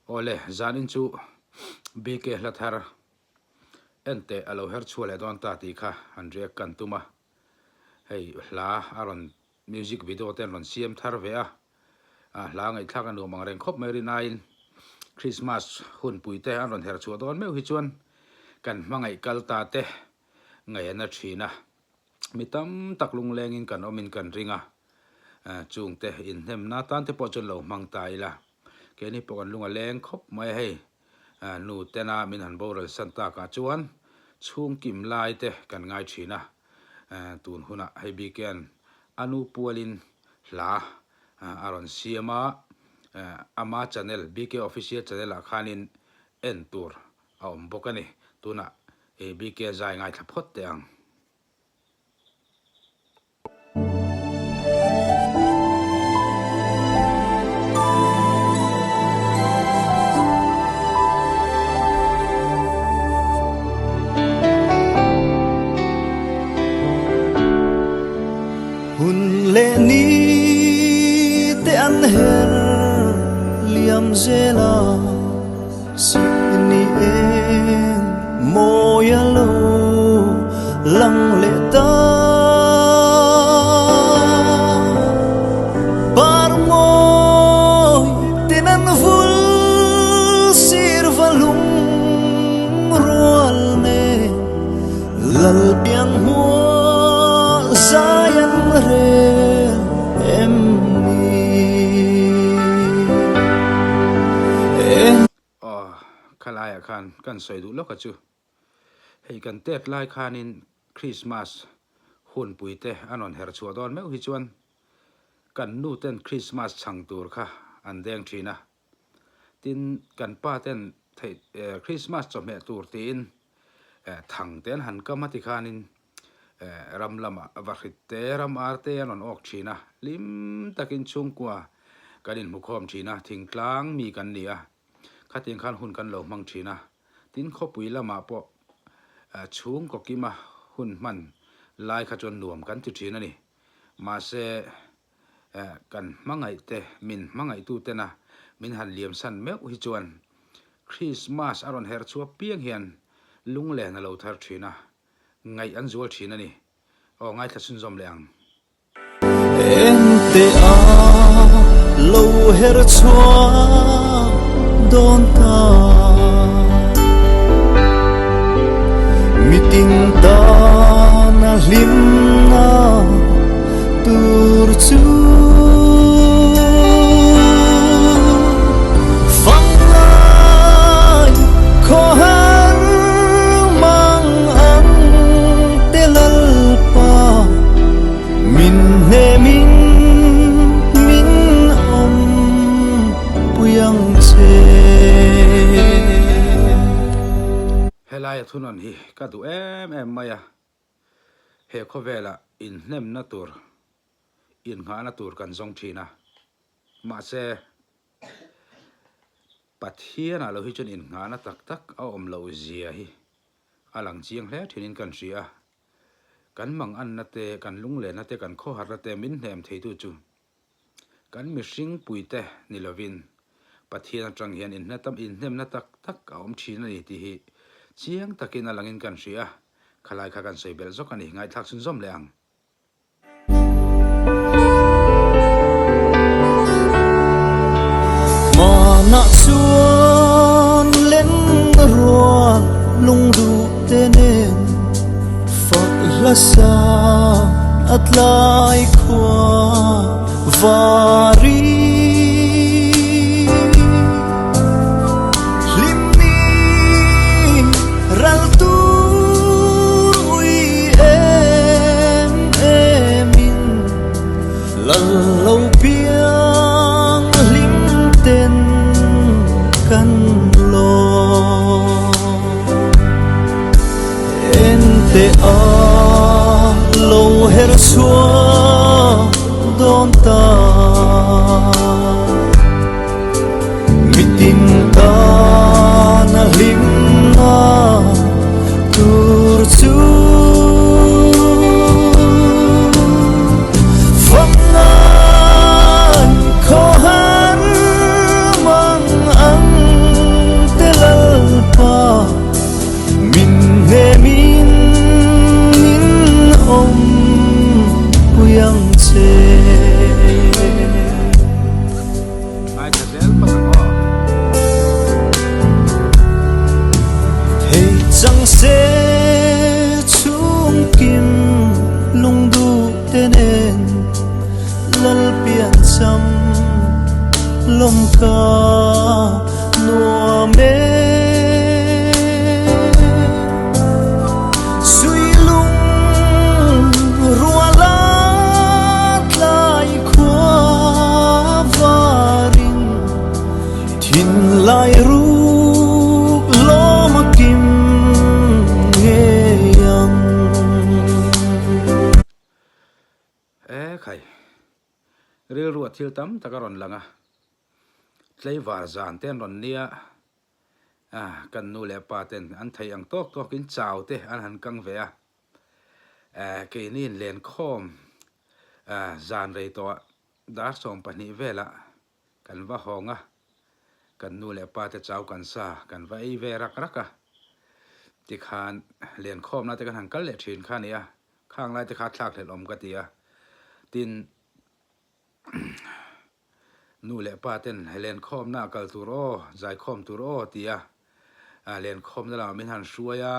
Awle, zanin chu BK hla thar en teh a lo her chhuah leh dawn ta tih kha han riak kan tum a. Hei hla a rawn music video te an rawn siam thar ve a, hla ngaihthlak a nuam ang reng khawp mai rinaiin Christmas hunpui te an rawn her chhuah dawn meuh hi chuan kan hmangaih kal ta te ngaih a na thin a. Mi tam tak lunglengin kan awmin kan ring a, chungte inhnemna tan te pawh chuan lo hmang ta ila. Keini pawh kan lung a leng khawp mai a hei, nu tena min han boral san takah chuan chhungkim lai te kan ngai thin a, tun hunah hei bikian a nu pualin hla a rawn siam a, ama channel BK Official channel ah khanin en tur a awm bawk a ni. Tunah BK zai ngaithla phawt teh ang. Hun leh ni te an her liam zel a. Sihni eng mawi a lo lang leh ta. Par mawi tin an vul sir va lung rual nen lal piang hmuah zai an rel em ni. Aw, khalaiah khan kan sawi duh lawk a chu. Hei kan tet lai khanin Christmas hunpui te an rawn her chhuah dawn meuh hi chuan kan nu ten Christmas chhang tur kha an deng thin a. Tin, kan pa ten theih Christmas chawhmeh tur tiin thang te an han kam a tikhanin ram lamah vahrit te, ram ar te an rawn awk thin a, hlim takin chhungkua kan inhmukhawm thin a, thingtlang mi kan ni a, khatiang khan hun kan lo hmang thin a, tin khawpui lamah pawh chhungkaw kima hun hman lai kha chuan nuam kan ti thin a ni. Mahse, kan hmangaih te, min hmangaihtu tena min han liamsan meuh hi chuan Krismas a rawn her chhuak piang hian lunglen a lo thar thin a, ngaih an zual thin a ni. Aw ngaithla chhunzawm leh ang. Engte a lo her chhuak dawn ta. Mitin tan a hlimna tur chu. Fanglai khawhar mang ang te Lalpa min hnemin min awm pui ang che. Helaia thunawn hi ka duh em em mai a, he khawvelah inhnemna tur innghahna tur kan zawng thin a, mahse Pathianah lo hi chuan innghahna tak tak a awm loh zia hi a lang chiang hle thinin kan hria a, kan manganna te, kan lunglenna te, kan khawharna te min hnem theitu chu kan mihring puite ni lovin Pathian atang hian inhnemna tak tak a awm thin a ni tih hi chiang takin a langin kan hria a, khalai kha kan sawi belh zawk a ni, ngaihthlak chhunzawm leh ang. Hmanah chuan len rual lungduh te nen fak hla sa a tlai khua vari. Hlim ni ral tur ui em em in lal lo piang hlim ten kan lawm. En te a lo her chhuak dawn ta. Mitin tan a hlim na tur chu Fam ngai khaw har mang ang. te nen Lalpian cham lawmka nuam e. Suilung ruala tlai khua varin Thinlai ruk lawm a kim ngei ang. E khai, rilru a thil tam tak a rawn lang a, tleivar zan te an rawn nia a, kan nu leh pa ten an theih ang tawk tawk in chau te an han kang ve a, e keini in lenkhawm zan rei tawh ah dar 12 velah Kan va hawng a, kan nu leh pa te chau kan sa, kan va ei ve rak rak a. Tikhan lenkhawmna te kan han kal leh thin kha a ni a, khang lai te kha thlak hlelh awm ka ti a. Tin, nu leh pa ten lenkhawmna ah kal tur aw, zaikhawm tur aw ti a, lenkhawmna lamah min han hruai a,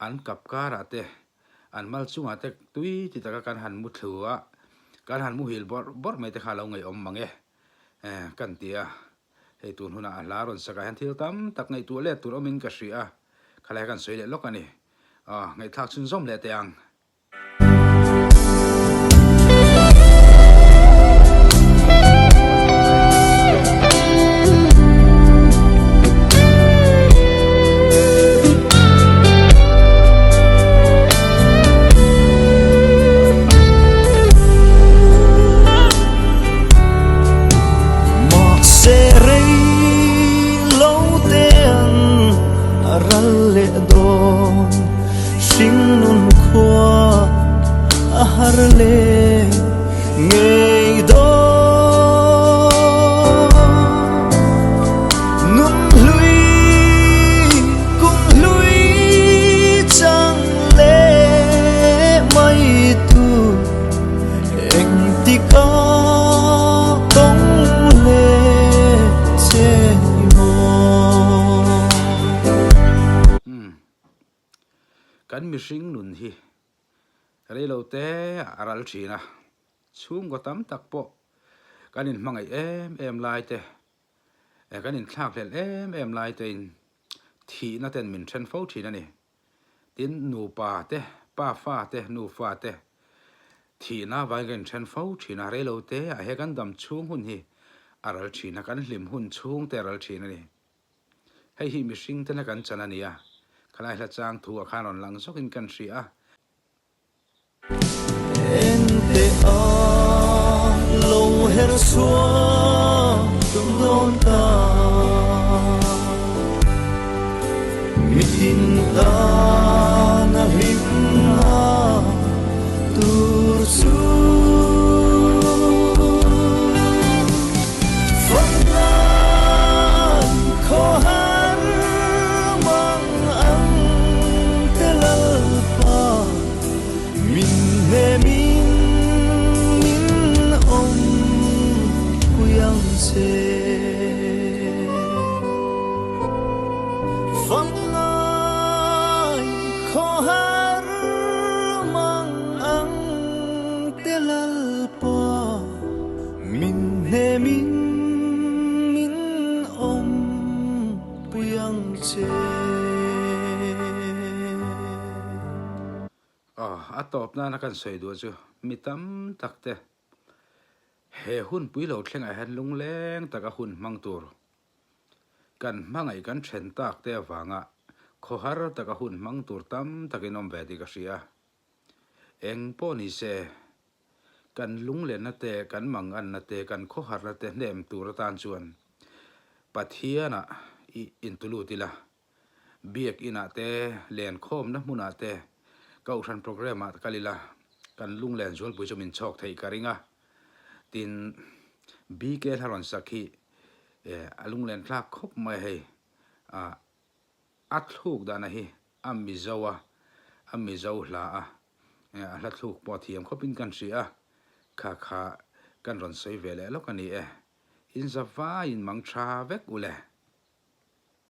an kap karah te An mal chungah te tui ti taka kan han mu thlu a, kan han muhil bawrh bawrh mai te kha a lo ngaihawm mang e kan ti a. Hei tun hunah a hla rawn sakah hian thil tam tak ngaihtuah let tur awmin ka hria a, khalai kan sawi leh lawk a ni. Aw, ngaihthlak chhunzawm leh teh ang. Mahse rei lo te an a ral leh dawn hringnun khua a har leh ngei dawn. Nun hlui kum hlui chang leh mai tu engtika tawng leh che maw. Umm. Kan mihring nun hi reilo te a ral thin a, chhungkaw tam tak pawh kan inhmangaih em em lai te Kan inthlakhlelh em em lai tein thihna ten min then fo thin a ni. Tin, nupa te, pa fa te, nu fa te thihna avangin kan inthen fo thin a, reilo te ah he kan dam chhung hun hi a ral thin a, kan hlim hun chhung te a ral thin a ni. Hei hi mihring tena kan chan a ni a, khalai hla chang thu ah khan rawn lang zawkin kan hria a. Engte a lo her chhuak dawn ta Mitin tan a hlimna tur chu Fanglai khawhar mang ang te Lalpa Min hnemin min awm pui ang che. Fanglai khawhar mang ang te Lalpa min hnemin min awm pui ang che. Aw, a tawp nana kan sawi duh chu mi tam tak te he hun pui lo thlengah hian lungleng taka hun hmang tur kan hmangaih kan then tak te avanga khawhar taka hun hmang tur tam takin awm ve tih ka hria. Eng pawh ni se, kan lunglenna te, kan manganna te, kan khawharna te hnem tur atan chuan Pathianah i intulut ila. Biak inah te, lenkhawmna hmunah te, Kohhran programme ah kal ila, kan lunglen zualpui chu min chhawk theih ka ring a. Tin, BK hla rawn sak hi a lunglen thlak khawp mai hei. A thluk dana hi a Mizo a, a Mizo hla a, a hla thluk pawh a thiam khawpin kan hria a, kha kha kan rawn sawi ve leh lawk a ni e. Inzavaiin mang tha vek u le.